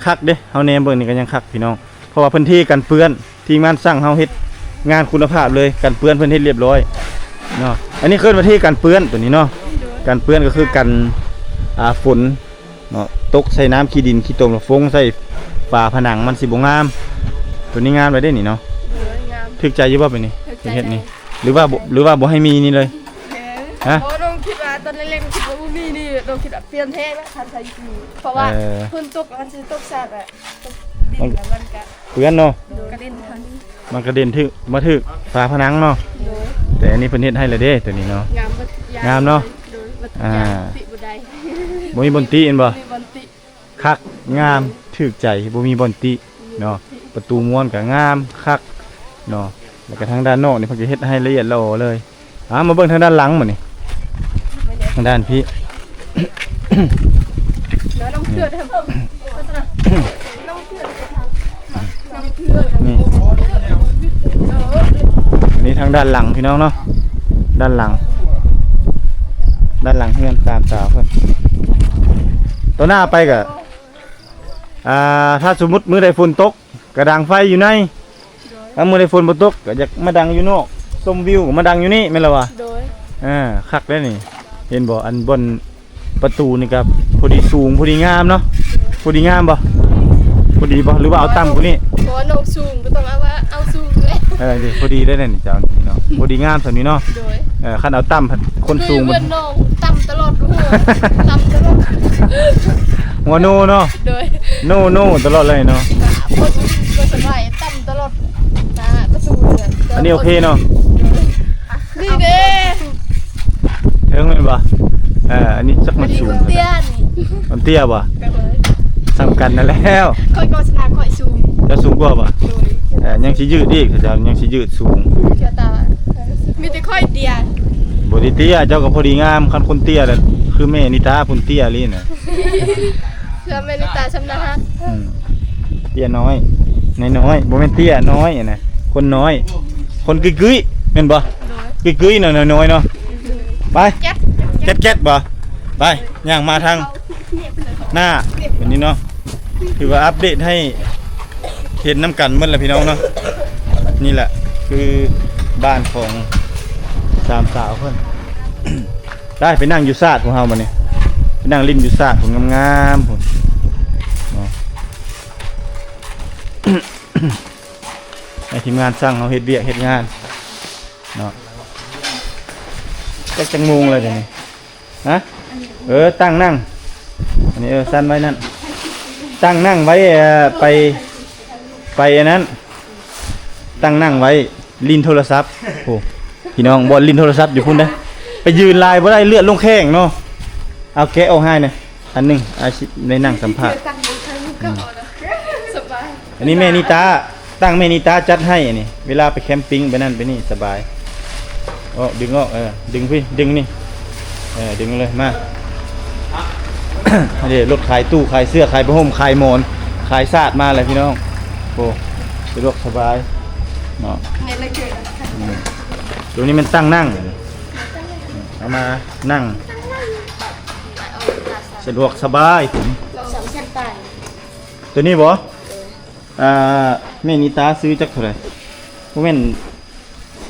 ຄັກເດ້. ເຮົາແນມເບິ່ງນີ້ກໍຍັງຄັກພີ່ນ້ອງ ເພາະວ່າເພິ່ນເທກັນເປື້ອນ. ທີມງານຊ່າງເຮົາເຮັດງານຄຸນນະພາບເລີຍ ກັນເປື້ອນເພິ່ນເຮັດລຽບຮ້ອຍເນາະ. ອັນນີ້ເອີ້ນວ່າເທກັນເປື້ອນໂຕນີ້ເນາະ ກັນເປື້ອນກໍຄືກັນ ອ່າ ຝົນເນາະ ຕົກໃສ່ນ້ຳຂີ້ດິນຂີ້ຕົມ ແລ້ວຟົງໃສ່ຝາຜະໜັງ ມັນຊິບໍ່ງາມ ຕົວນີ້ງາມແລ້ວເດ້ນີ້ເນາະ. ໂດຍ ງາມ. ຖືກໃຈຢູ່ບໍ່ປານນີ້? ຖືກໃຈ ເຮັດນີ້ ຫຼືວ່າບໍ່ ຫຼືວ່າບໍ່ໃຫ້ມີນີ້ເລີຍ? ຮະ? ບໍ່ ນ້ອງຄິດວ່າຕອນແລກໆ ຄິດວ່າບໍ່ມີນີ້ ນ້ອງຄິດວ່າປ່ຽນແທ້ລະ ຄັນໃສ່ນີ້ ເພາະວ່າ ເອີ ຝົນຕົກ ມັນຊິຕົກຊາກອະ ມັນກໍເປື້ອນເນາະ. ໂດຍ ກະເດັນທາງນີ້ ມັນກະເດັນຖືກ ມາຖືກຝາຜະໜັງເນາະ. ໂດຍ ແຕ່ອັນນີ້ເພິ່ນເຮັດໃຫ້ແລ້ວເດ້ ຕົວນີ້ເນາະ. ງາມເບິດທຸກຢ່າງ. ງາມເນາະ. ໂດຍ ເບິດທຸກຢ່າງ. ອ່າ ຕິບໍ່ໄດ້ ບໍ່ມີບ່ອນຕິແມ່ນບໍ່? ບໍ່ມີບ່ອນຕິ. ຄັກ ງາມ ຖືກໃຈ ບໍ່ມີບ່ອນຕິເນາະ. ປະຕູມ້ວນກໍງາມຄັກເນາະ ແລ້ວກໍທາງດ້ານນອກນີ້ເພິ່ນກໍເຮັດໃຫ້ລະອຽດຫຼໍ່ເລີຍ. ອ່າ ມາເບິ່ງທາງດ້ານຫຼັງບາດນີ້ ທາງດ້ານພີ້. ນີ້ ນີ້ທາງດ້ານຫຼັງພີ່ນ້ອງເນາະ ດ້ານຫຼັງ ດ້ານຫຼັງເຮືອນສາມສາວເພິ່ນ. ຕໍ່ໜ້າໄປກໍ ອ່າ ຖ້າສົມມຸດມື້ໃດຝົນຕົກ ກະດັງໄຟຢູ່ໃນ. ໂດຍ ຖ້າມື້ໃດຝົນບໍ່ຕົກ ກະຢາກມາດັງຢູ່ນອກ ຊົມວິວກໍມາດັງຢູ່ນີ້ແມ່ນລະວະ? ໂດຍ ເອີ ຄັກເດ້ນີ້. ເຫັນບໍ່ ອັນບ່ອນປະຕູນີ້ກໍພໍດີສູງ ພໍດີງາມເນາະ. ໂດຍ ພໍດີງາມບໍ່? ພໍດີບໍ່ ຫຼືວ່າເອົາຕ່ຳກວ່ານີ້? ເພາະວ່ານ້ອງສູງ ບໍ່ຕ້ອງເອົາວ່າເອົາສູງເລີຍ. ເອີ ພໍດີໄດ້ແລ້ວນີ້ເຈົ້ານີ້ເນາະ ພໍດີງາມສ່ຳນີ້ເນາະ. ໂດຍ ເອີ ຄັນເອົາຕ່ຳ ຄົນສູງ ຄືເຮືອນນ້ອງຕ່ຳຕະຫຼອດ ຫົວຕ່ຳຕະຫຼອດ ຫົວໂນເນາະ. ໂດຍ ໂນ ໂນຕະຫຼອດເລີຍເນາະ ບໍ່ສະບາຍ ຕ່ຳຕະຫຼອດ ນະ ກະສູງເຫຼືອ. ອັນນີ້ໂອເຄເນາະ. ໂດຍ ນີ້ເດ້ ເຖິງແມ່ນບໍ່? ເອີ ອັນນີ້ຈັກມັນສູງ ອັນນີ້ມັນເຕ້ຍນີ້ ມັນເຕ້ຍບໍ່? ໂດຍ ສ່ຳກັນນັ້ນແລ້ວ ຂ້ອຍກໍຊະນະຂ້ອຍສູງ ເຈົ້າສູງກວ່າບໍ່? ໂດຍ ເອີ ຍັງຊິຍືດອີກ ເຈົ້າຍັງຊິຍືດສູງ ເຈົ້າຕາ ມີແຕ່ຂ້ອຍເຕ້ຍ. ບໍ່ໄດ້ເຕ້ຍ ເຈົ້າກໍພໍດີງາມ ຄັນຄົນເຕ້ຍລະຄືແມ່ນິຕາພຸ້ນ ເຕ້ຍອີ່ຫຼີນະ. ເພື່ອແມ່ນິຕາຊຳນະຮັກ. ອືມ ເຕ້ຍນ້ອຍ ນ້ອຍໆ ບໍ່ແມ່ນເຕ້ຍ ນ້ອຍນະ ຄົນນ້ອຍ ຄົນກຶ້ຍໆ ແມ່ນບໍ່? ໂດຍ ກຶ້ຍໆ ນ້ອຍໆ ເນາະ. ໄປ ແກັດ ແກັດບໍ່? ໄປ ຍ່າງມາທາງໜ້າ ແບບນີ້ເນາະ. ຖືວ່າອັບເດດໃຫ້ເຫັນນຳກັນໝົດແຫຼະພີ່ນ້ອງເນາະ. ນີ້ແຫຼະຄືບ້ານຂອງສາມສາວເພິ່ນ. ໄດ້ໄປນັ່ງຢູ່ສາດຂອງເຮົາບັດນີ້ ໄປນັ່ງຫຼິ້ນຢູ່ສາດພຸ້ນ ງາມໆ ພຸ້ນເນາະ. ໃຫ້ທີມງານຊ່າງເຮົາເຮັດວຽກເຮັດງານເນາະ. ຈັກ ຈັກໂມງແລ້ວດຽວນີ້? ຮະ? ເອີ ຕັ້ງນັ່ງ ອັນນີ້ ເອີ ສັ່ນໄວ້ນັ້ນ ຕັ້ງນັ່ງໄວ້ ເອີ ໄປ ໄປອັນນັ້ນ ຕັ້ງນັ່ງໄວ້ຫຼິ້ນໂທລະສັບ. ໂອ້ ພີ່ນ້ອງ ບ່ອນຫຼິ້ນໂທລະສັບຢູ່ພຸ້ນເດ້. ໄປຢືນຫຼາຍບໍ່ໄດ້ ເລືອດລົງແຂ້ງເນາະ. ເອົາແກະອອກໃຫ້ແດ່ ອັນໜຶ່ງ ອາຊິໄດ້ນັ່ງສຳພາດ. ອືມ ສະບາຍ. ອັນນີ້ແມ່ນິຕາ ຕັ້ງແມ່ນິຕາຈັດໃຫ້ ອັນນີ້ເວລາໄປແຄມປິງໄປນັ້ນໄປນີ້ສະບາຍ. ອອກ ດຶງອອກ ເອີ ດຶງພີ້ ດຶງນີ້ ເອີ ດຶງເລີຍ ມາ. ອັນນີ້ລົດຂາຍຕູ້ ຂາຍເສື້ອ ຂາຍຜ້າຫົ່ມ ຂາຍໝອນ ຂາຍສາດມາແລ້ວພີ່ນ້ອງ. ໂອ້ ສະດວກສະບາຍເນາະ. ອືມ ຕົວນີ້ແມ່ນຕັ້ງນັ່ງ ເອົາມານັ່ງ ສະດວກສະບາຍ. ຕົວນີ້ບໍ່? ອ່າ ແມ່ນິຕາຊື້ຈັກເທົ່າໃດ? ບໍ່ແມ່ນ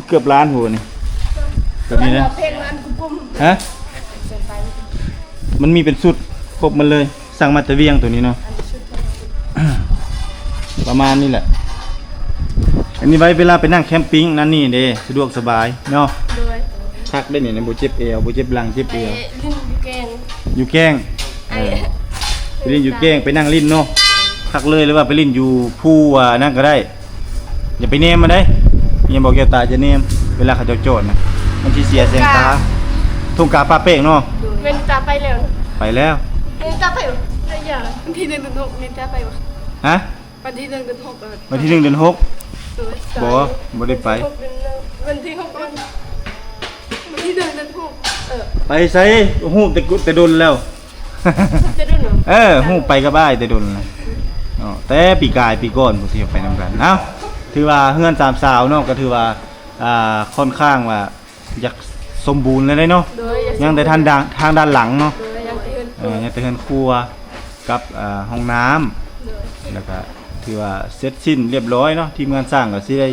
ເກືອບລ້ານພຸ້ນນີ້ ແບບນີ້ນະ. ຮະ? ມັນມີເປັນຊຸດຄົບໝົດເລີຍ ສັ່ງມາແຕ່ວຽງຕົວນີ້ເນາະ. ປະມານນີ້ແຫຼະ. ອັນນີ້ໄວ້ເວລາໄປນັ່ງແຄມປິງນັ້ນນີ້ເດ້ ສະດວກສະບາຍເນາະ. ໂດຍ ຄັກເດ້ນີ້ ບໍ່ເຈັບແອວ ບໍ່ເຈັບຫຼັງເຈັບເອວ. ໄປຫຼິ້ນຢູ່ແກ້ງ ຢູ່ແກ້ງ ເອີ ໄປຫຼິ້ນຢູ່ແກ້ງ ໄປນັ່ງຫຼິ້ນເນາະ ຄັກເລີຍ. ຫຼືວ່າໄປຫຼິ້ນຢູ່ພູ ອ່າ ນັ້ນກໍໄດ້. ຢ່າໄປແນມມັນເດ້ ແມ່ນບໍ່ແກ້ວຕາ ຢ່າແນມ ເວລາເຂົາເຈົ້າຈອດນະ ມັນຊິເສຍແສງຕາ. ທົ່ງກາ ທົ່ງກາປ່າແປກເນາະ. ໂດຍ ແມ່ນຕາໄປແລ້ວ ໄປແລ້ວ. ແມ່ນຕາໄປບໍ່? ໄດ້ຢ່າງ ວັນທີໜຶ່ງເດືອນຫົກ ແມ່ນຕາໄປບໍ່? ຮະ? ວັນທີໜຶ່ງເດືອນຫົກ ວັນທີໜຶ່ງເດືອນຫົກ. ໂດຍ ບໍ່ ບໍ່ໄດ້ໄປ. ວັນທີຫົກເດືອນ ວັນທີໜຶ່ງເດືອນຫົກ. ເອີ ໄປໃສ? ຮູ້ແຕ່ ແຕ່ດົນແລ້ວ. ແຕ່ດົນເນາະ. ເອີ ຮູ້ໄປກັບອ້າຍແຕ່ດົນແລ້ວເນາະ ແຕ່ປີກາຍປີກ່ອນພຸ້ນທີ່ໄປນຳກັນ. ເອົ້າ ຖືວ່າເຮືອນສາມສາວເນາະ ກໍຖືວ່າ ອ່າ ຄ່ອນຂ້າງວ່າຢາກສົມບູນແລ້ວເດ້ເນາະ. ໂດຍ ຍັງແຕ່ທາງດ້ານ ທາງດ້ານຫຼັງເນາະ. ໂດຍ ຍັງແຕ່ເຮືອນ ເອີ ຍັງແຕ່ເຮືອນຄົວກັບ ອ່າ ຫ້ອງນ້ຳ. ໂດຍ ແລ້ວກໍຖືວ່າເສັດສິ້ນລຽບຮ້ອຍເນາະ ທີມງານຊ່າງກໍຊິໄດ້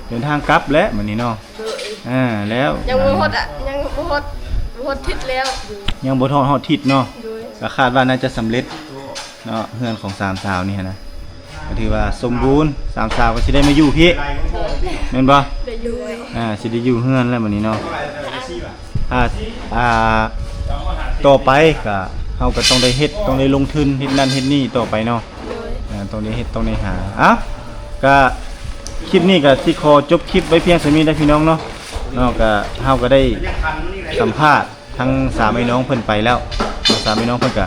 ເດີນທາງກັບແຫຼະມື້ນີ້ເນາະ. ໂດຍ ອ່າ ແລ້ວ ຍັງບໍ່ຮອດອະ ຍັງບໍ່ຮອດ ບໍ່ຮອດທິດແລ້ວ ຍັງບໍ່ຮອດ ຮອດທິດເນາະ. ໂດຍ ກໍຄາດວ່າໜ້າຈະສຳເລັດເນາະ ເຮືອນຂອງສາມສາວນີ້ຫັ້ນນະ. ກໍຖືວ່າສົມບູນ ສາມສາວກໍຊິໄດ້ມາຢູ່ພີ້ ແມ່ນບໍ່? ໄດ້ຢູ່ ອ່າ ຊິໄດ້ຢູ່ເຮືອນແລ້ວບັດນີ້ເນາະ. ອ່າ ອ່າ ຕໍ່ໄປກໍເຮົາກໍຕ້ອງໄດ້ເຮັດ ຕ້ອງໄດ້ລົງທຶນເຮັດນັ້ນເຮັດນີ້ຕໍ່ໄປເນາະ. ໂດຍ ອ່າ ຕ້ອງໄດ້ເຮັດ ຕ້ອງໄດ້ຫາ. ເອົ້າ ກໍຄລິບນີ້ກໍຊິຂໍຈົບຄລິບໄວ້ພຽງສ່ຳນີ້ເດີພີ່ນ້ອງເນາະ. ເນາະ ກໍເຮົາກໍໄດ້ສຳພາດທັງສາມອ້າຍນ້ອງເພິ່ນໄປແລ້ວ. ສາມອ້າຍນ້ອງເພິ່ນກໍ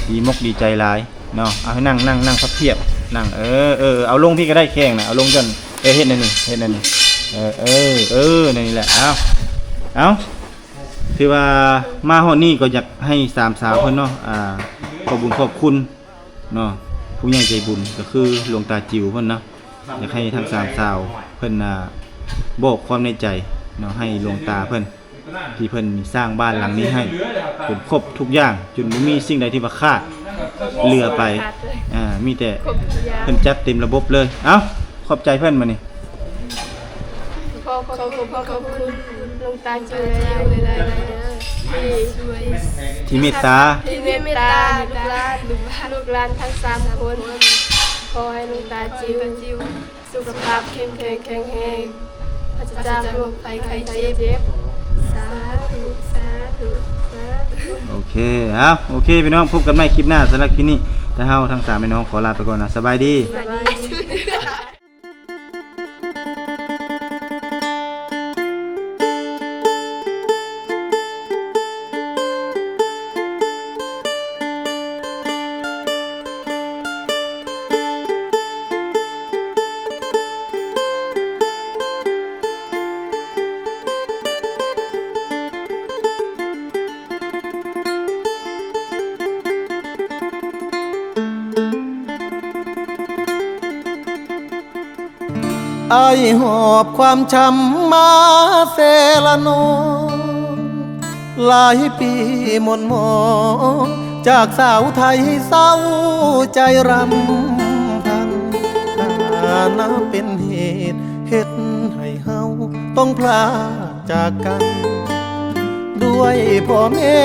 ດີມົກດີໃຈຫຼາຍເນາະ. ເອົາ ໃຫ້ນັ່ງ ນັ່ງ ນັ່ງພັບພຽບ ນັ່ງ ເອີ ເອີ ເອົາລົງພີ້ກໍໄດ້ ແຂ້ງນະ ເອົາລົງຈັ່ງ ເອີ ເຮັດແນວນີ້ ເຮັດແນວນີ້ ເອີ ເອີ ເອີ ແນວນີ້ແຫຼະ. ເອົາ ເອົາ ຖືວ່າມາຮອດນີ້ກໍຢາກໃຫ້ສາມສາວເພິ່ນເນາະ ອ່າ ຂອບບຸນຂອບຄຸນ ເນາະ ຜູ້ໃຫຍ່ໃຈບຸນກໍຄືຫຼວງຕາຈິວເພິ່ນເນາະ. ຢາກໃຫ້ທັງສາມສາວເພິ່ນ ອ່າ ບອກຄວາມໃນໃຈເນາະ ໃຫ້ຫຼວງຕາເພິ່ນ ທີ່ເພິ່ນສ້າງບ້ານຫຼັງນີ້ໃຫ້ ຈົນຄົບທຸກຢ່າງ ຈົນບໍ່ມີສິ່ງໃດທີ່ວ່າຂາດເຫຼືອໄປ. ອ່າ ມີແຕ່ເພິ່ນຈັດເຕັມລະບົບເລີຍ. ເອົ້າ ຂອບໃຈເພິ່ນບັດນີ້. ຂໍຂອບ ຂໍຂອບ ຂໍຂອບຄຸນຫຼວງຕາຈິວຫຼາຍໆເດີ ທີ່ ທີ່ເມດຕາ ທີ່ເມດຕາລູກຫຼານ ລູກຫຼານທັງສາມຄົນ. ຂໍໃຫ້ຫຼວງຕາຈິວສຸຂະພາບເຂັ້ມແຂງ ແຂງແຮງ ປາສະຈາກໂລກໄພໄຂ້ເຈັບ. ສາທຸ ສາທຸ ສາທຸ. ໂອເຄ ເອົາ ໂອເຄ ພີ່ນ້ອງ ພົບກັນໃໝ່ຄລິບໜ້າ. ສຳລັບຄລິບນີ້ ທາງເຮົາທັງສາມພີ່ນ້ອງຂໍລາໄປກ່ອນນະ. ສະບາຍດີ ສະບາຍດີ. ອ້າຍຫອບຄວາມຊ້ຳມາເຊລະນອງ ຫຼາຍປີໝ່ນໝອງ ຈາກສາວໄທເສົ້າໃຈຣຳພັນ ຖານະເປັນເຫດເຮັດໃຫ້ເຮົາຕ້ອງພລາກ ຈາກກັນດ້ວຍພໍ່ແມ່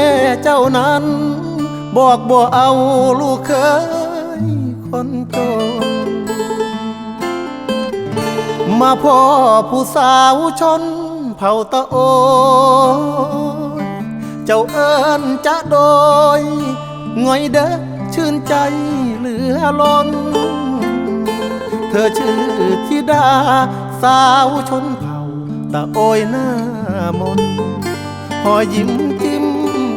ເຈົ້ານັ້ນ ບອກບໍ່ເອົາລູກເຂີຍຄົນຈົນ ມາພໍ້ຜູ້ສາວຊົນເຜົ່າຕະໂອຍ ເຈົ້າເອີ້ນຈະໂດຍ ງອຍເດີ ຊື່ນໃຈເຫຼືອລົ້ນ ເທີຊື່ທິດາສາວຊົນເຜົ່າຕະໂອຍໜ້າມົນ ຮອຍຍິ້ມຈິ້ມ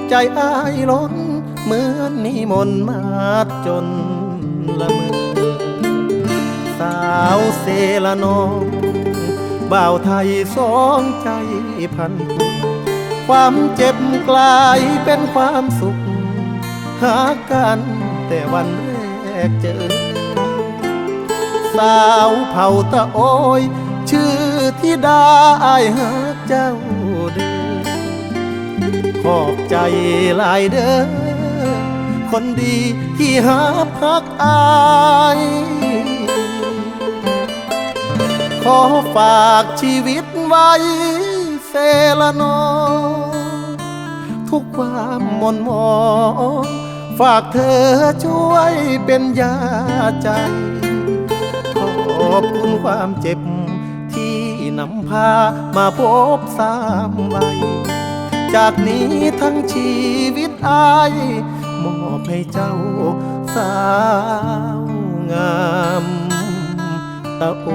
ໃຈອ້າຍລົ້ນ ເໝືອນມີມົນມາດຈົນລະເມີ ສາວເຊລະນອງ ບ່າວໄທສອງໃຈພັນຜູກ ຄວາມເຈັບກາຍເປັນຄວາມສຸກ ຮັກກັນແຕ່ວັນແລກເຈີ ສາວເຜົ່າຕະໂອຍ ຊື່ທິດາ ອ້າຍຮັກເຈົ້າເດີ ຂອບໃຈຫຼາຍເດີ ຄົນດີທີ່ຮັບຮັກອ້າຍ ຂໍຝາກຊີວິດໄວ້ ເຊລະນອງ ທຸກຄວາມໝ່ນໝອງ ຝາກເທີຊ່ວຍເປັນຢາໃຈ ຂອບຄຸນຄວາມເຈັບທີ່ນຳພາມາພົບຊ້ຳໄວ້ ຈາກນີ້ທັງຊີວິດອ້າຍ ມອບໃຫ້ເຈົ້າສາວງາມ ຕະໂອ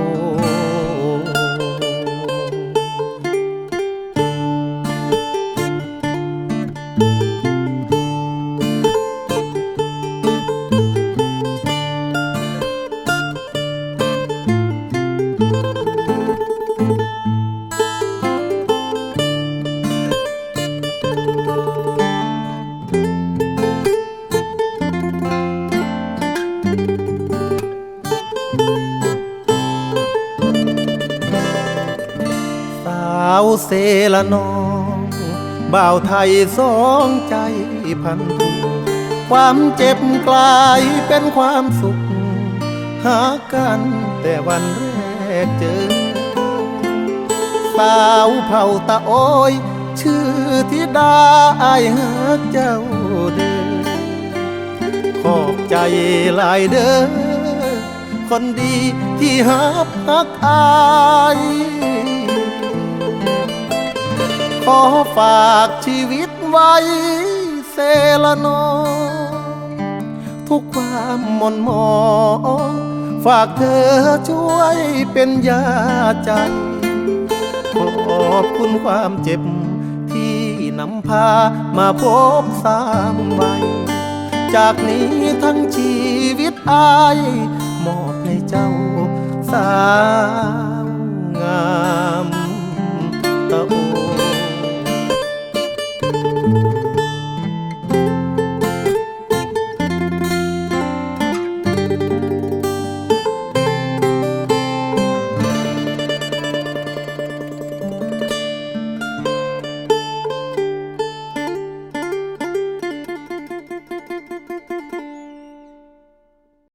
ສາວເຊລະນອງ ບ່າວໄທສອງໃຈພັນຜູກ ຄວາມເຈັບກາຍເປັນຄວາມສຸກ ຮັກກັນແຕ່ວັນແລກເຈີ ສາວເຜົ່າຕະໂອຍ ຊື່ທິດາ ອ້າຍຮັກເຈົ້າເດີ ຂອບໃຈຫຼາຍເດີ ຄົນດີທີ່ຮັບຮັກອ້າຍ ຂໍຝາກຊີວິດໄວ້ເສລະໜໍ ທຸກຄວາມໝົ່ນໝອງ ຝາກເທີຊ່ວຍເປັນຢາໃຈ ຂອບຄຸນຄວາມເຈັບ ທີ່ນຳພາມາພົບຊ້ຳໄວ້ ຈາກນີ້ທັງຊີວິດອ້າຍ ມອບ